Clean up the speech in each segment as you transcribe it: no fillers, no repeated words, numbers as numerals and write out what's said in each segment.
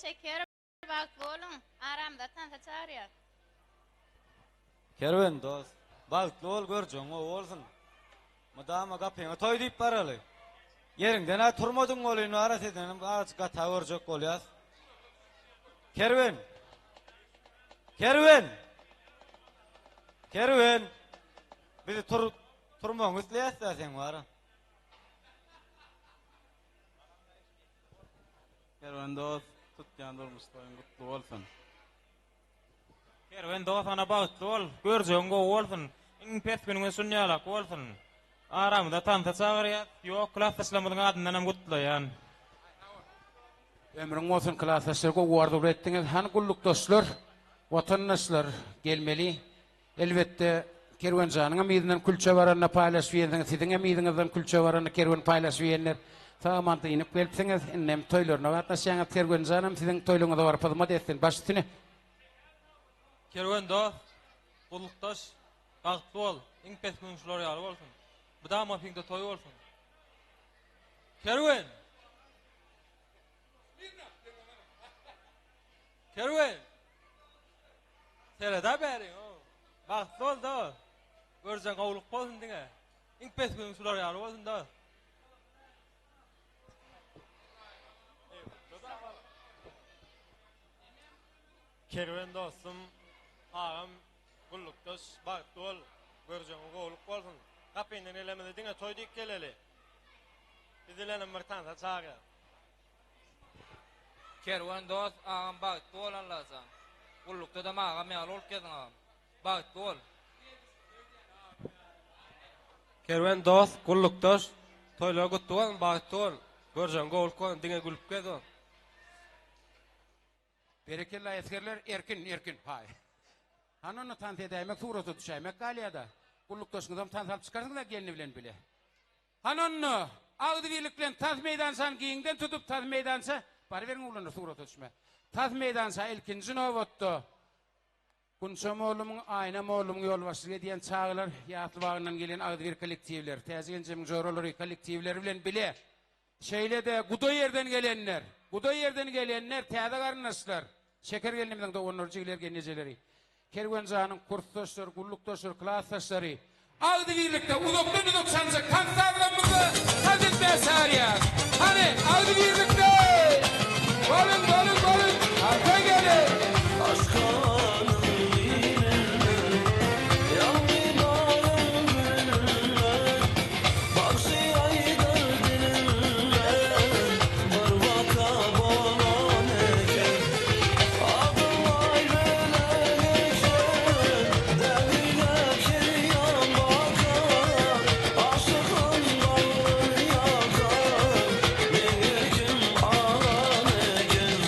Şeker bagtly boluň. Aramyza tansa çagyrýas. Kerwen dost, bagtly bol görjegiň gowy bolsun. Mydama gapyňa toý diýip baraly. Ýeriňden-ä turmadyň welin ara sedenem azajyk gata görjek bolýas. Kerwen! Kerwen! Kerwen! Bizi tur turmagyňy isleýäs-dä seň bara. Kerwen dost, tutýan durmuş toýuň gutly bolsun. Kerwen dost ana bagtly bol, görjegiň gowy bolsun. Iň pes günüňiz şunýalak bolsun. Aramyza tansa çagyrýas. Ýok klasdaşlarymyzyň adyndanam gutlaýan. Ömrüň bolsun klasdaşlar gowy arzuwlar etdiňiz. Hany gullukdaşlar, watandaşlar gelmeli. Elbetde, Kerwenjanyňam yzyndan külçe baranda paýlaşyp iýensiňiz, siziňem yzyňyzdan külçe baranda Kerwen paýlaşyp iýenler. Sag-aman dynyp gelipsiňiz, indem toýlaryna gatnaşýaňyz. Kerwenjanam siziň toýlaryňyza baryp hyzmat etsin, baş üstüne. Kerwen dost, gullukdaş, bagtly bol, iň pes günüň şular ýaly bolsun. Mydama gapyňda toý bolsun. Kerwen! Kerwen! Seredä bäri. Bagtly bol da. Görjeň gowluk bolsun diňe. Iň pes günüň şular ýaly bolsun da. Kerwen dostum, agam, gullukdaş, bagtly bol, görjegiň gowluk bolsun. Gapyňdan gelemizde diňe toý diýip geleli. Biz bilenem bir tansa çagyrýar. Kerwen dost agam bagtly bol Allajan. Gullukdadam agam ýaly bolup geziň agam. Bagtly bol. Kerwen dost, gullukdaş, toýlar gutly bolsun, bagtly bol. Görjegiň gowluk bolsun, diňe gülüp gez bol. Berekella esgerler erkin erkin haý. Hany onda tans edäýmek surata düşäýmek galýada. Gullukdaşyňyzam tans alyp çykarsyňyza gelni bilen bile. Hany onda, agzybirlik bilen tans meýdançany giňden tutup tans meýdança baryberiň oglanlar surata düşme. Tans meýdança ilkinji nobatda Gunça mollumyň, Aýna mollumyň ýolbaşçylyk edýän çagalar ýasly bagyndan gelen agzybir kollektiwler, Täji Genjemiň joralary kollektiwleri bilen bile, şeýle-de guda ýerden gelenler, guda ýerden gelenler, täze garyndaşlar, Şeker gelnimiziň doganlary, jigileri, gelnejeleri, Kerwenjanyň kursdaşlary, gullukdaşlary, klasdaşlary agzybirlikde uzakdan-uzak çaljak tans sazlarymyzda tans etmäge çagyrýar. Hany, agzybirlikde! Boluň, boluň, boluň! Tansa geliň! Aşhanyň ýerinde, ýagty baryň gülünde, Bagşy aýdar dilinde, bir waka bolan eken. Adylaý bilen eken, däliläp her ýan bakar, Aşygyň bagryn ýakar, meger kim alan eken.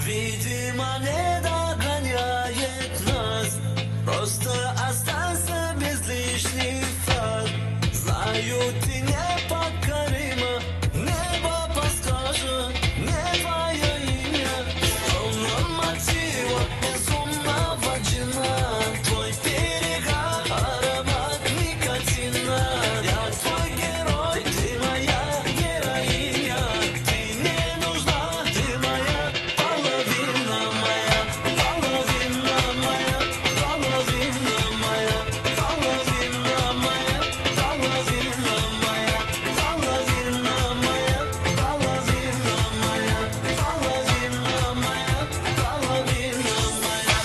Видимо, не догоняет нас Просто останься без лишних фраз Знаю, ты непокорима Небо подскажет мне твое имя Словно мотива безумного джина Твой перегар, аромат никотина Я твой герой, ты моя героиня Ты не нужна, ты моя половина моя Половина моя, половина моя Половина моя, половина моя Половина моя, половина моя Половина моя, половина моя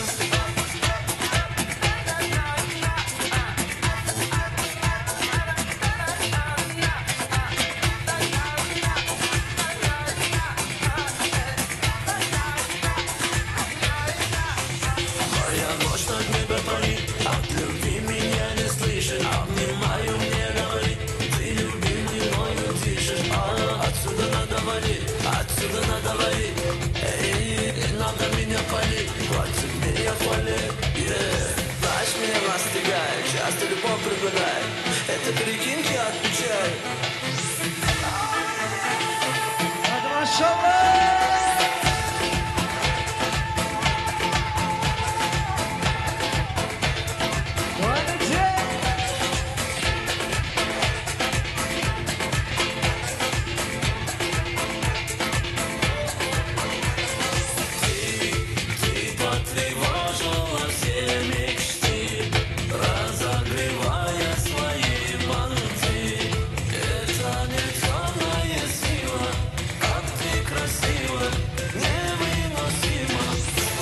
Моя ночь на небе парит, от любви меня не слышит Обнимаю, мне говорит, ты любимый мною дышишь А, отсюда надо валить, отсюда надо валить Эй, не надо меня палить, хватит меня хвалить yeah. Знаешь, меня настигает, часто любовь предлагает Это перекинки отвечай Ты потревожила все мечты, разогревая свои понты. Это не темная сила, как ты красива, невыносимо.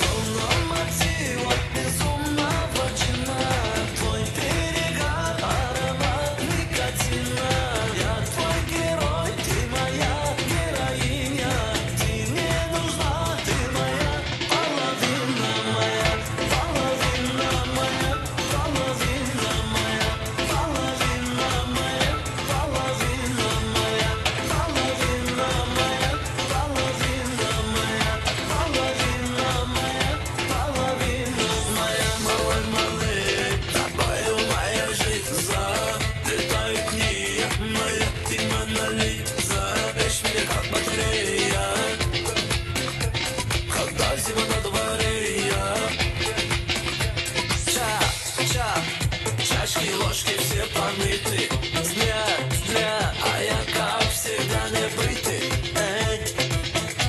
Словно мотива безумного джина, твой перегар, аромат никотина. Я твой герой, ты моя героиня, ты не нужна, ты моя половина моя, половина моя, половина моя, половина моя, половина моя, половина моя, половина моя, половина моя, половина моя, малой малый, тобою моя жизнь залетает не моя, ты Мона Лиза, бежь меня как батарея. Когда зима на дворе, я Ча, ча, чашки, ложки все помыты С дня, с дня, а я как всегда не бритый Эй,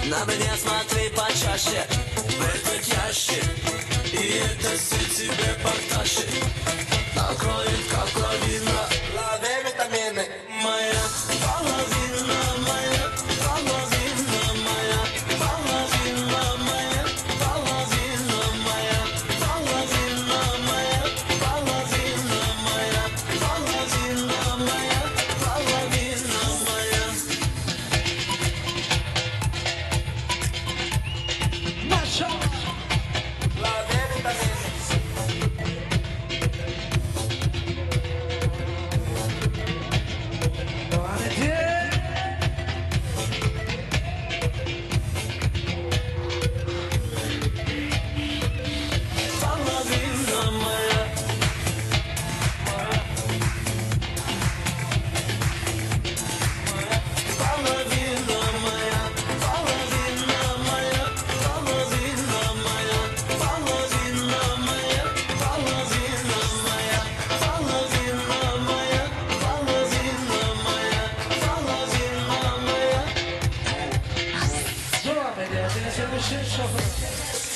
на меня смотри почаще В этот ящик, и это все тебе потащит Накроет как лавина, лови витамины Моя половина, моя половина, моя половина, моя половина, моя половина, моя половина, моя половина, моя половина, моя. Половина моя. Половина моя, половина моя, половина моя, половина моя, половина моя, половина моя, половина моя, половина моя. Dowam edýär. Diňe şeýle şohrat.